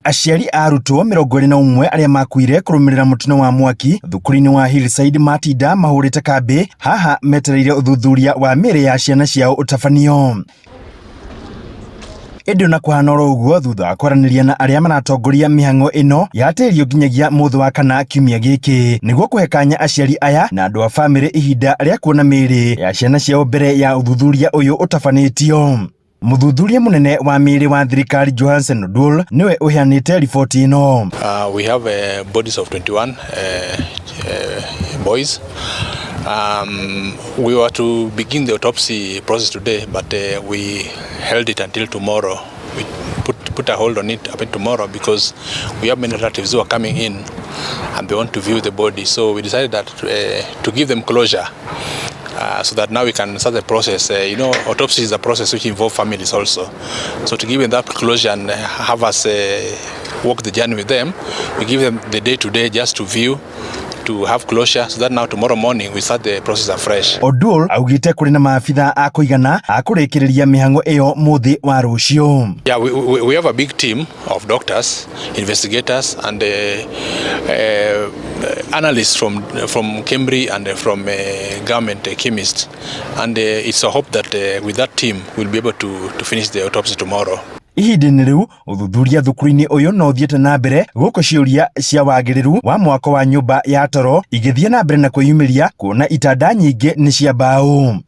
Aciari a arutwo 21 arĩa makuire kũrũmĩrĩra mũtino wa mwaki thukuru-inĩ wa Hillside matinda mahũrĩte kambĩ haha metereire ũthuthuria wa mĩĩrĩ ya ciana ciao ũtabanio. Ĩndĩ ona kũhana oro ũguo, thutha wa kwaranĩria na arĩa maratongoria mĩhang'o ĩno yatĩrio nginyagia mũthĩ wa kana kiumia gĩkĩ nĩguo kũhe kanya aciari aya na andũ a famĩlĩ ihinda rĩa kuona mĩĩrĩ ya ciana ciao mbere ya ũthuthuria ũyũ ũtabanĩtio. Mũthuthuria mũnene wa mĩĩrĩ wa thirikari Johansen Oduol nĩwe ũheanĩte riboti ĩno. We have bodies of 21 boys. We were to begin the autopsy process today, but we held it until tomorrow. We put a hold on it up until tomorrow because we have many relatives who are coming in and they want to view the body. So we decided that to give them closure, so that now we can start the process. Autopsy is a process which involves families also. So to give them that closure and have us walk the journey with them, we give them the day today just to view, to have closure, so that now tomorrow morning we start the process afresh. Oduol augĩte kũrĩ na maabitha a kũigana a kũrĩkĩrĩria mĩhang'o ĩyo mũthĩ wa rũciũ. Yeah, we have a big team of doctors, investigators, and analysts from KEMRI and from government chemists, and it's a hope that with that team we'll be able to finish the autopsy tomorrow. Ihinda-inĩ rĩu ũthuthuria thukuru-inĩ ũyũ no ũthiĩte na mbere gũkũ ciũria cia wagĩrĩru wa mwako wa nyũmba ya toro igĩthiĩ na mbere na kwĩyumĩria kuona itanda nyingĩ nĩ cia mbaũ.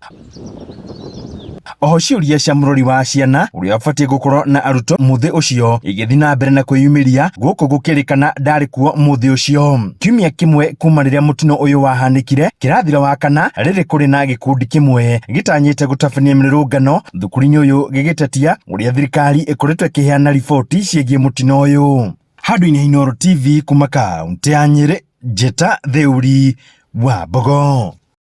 Oho ciũria cia mũrori wa ciana ũrĩa ũbatiĩ gũkorwo na arutwo mũthĩ ũcio igĩthiĩ na mbere na kwĩyumĩria gũkũ gũkĩrĩkana ndarĩ kuo mũthĩ ũcio. Kiumia kĩmwe kuma rĩrĩa mũtino ũyũ wahanĩkire kĩrathira wa kana rĩrĩ kũrĩ na gĩkundi kĩmwe gĩtanyĩte gũtabania mĩrũrũngano thukuru-inĩ ũyũ gĩgĩtetia ũrĩa thirikari ĩkoretwo ĩkĩheana riboti ciĩgiĩ mũtino ũyũ. Handũ-inĩ ha Inooro TV kuma kaũntĩ ya Nyĩrĩ, Njĩta Theuri wa Mbogo.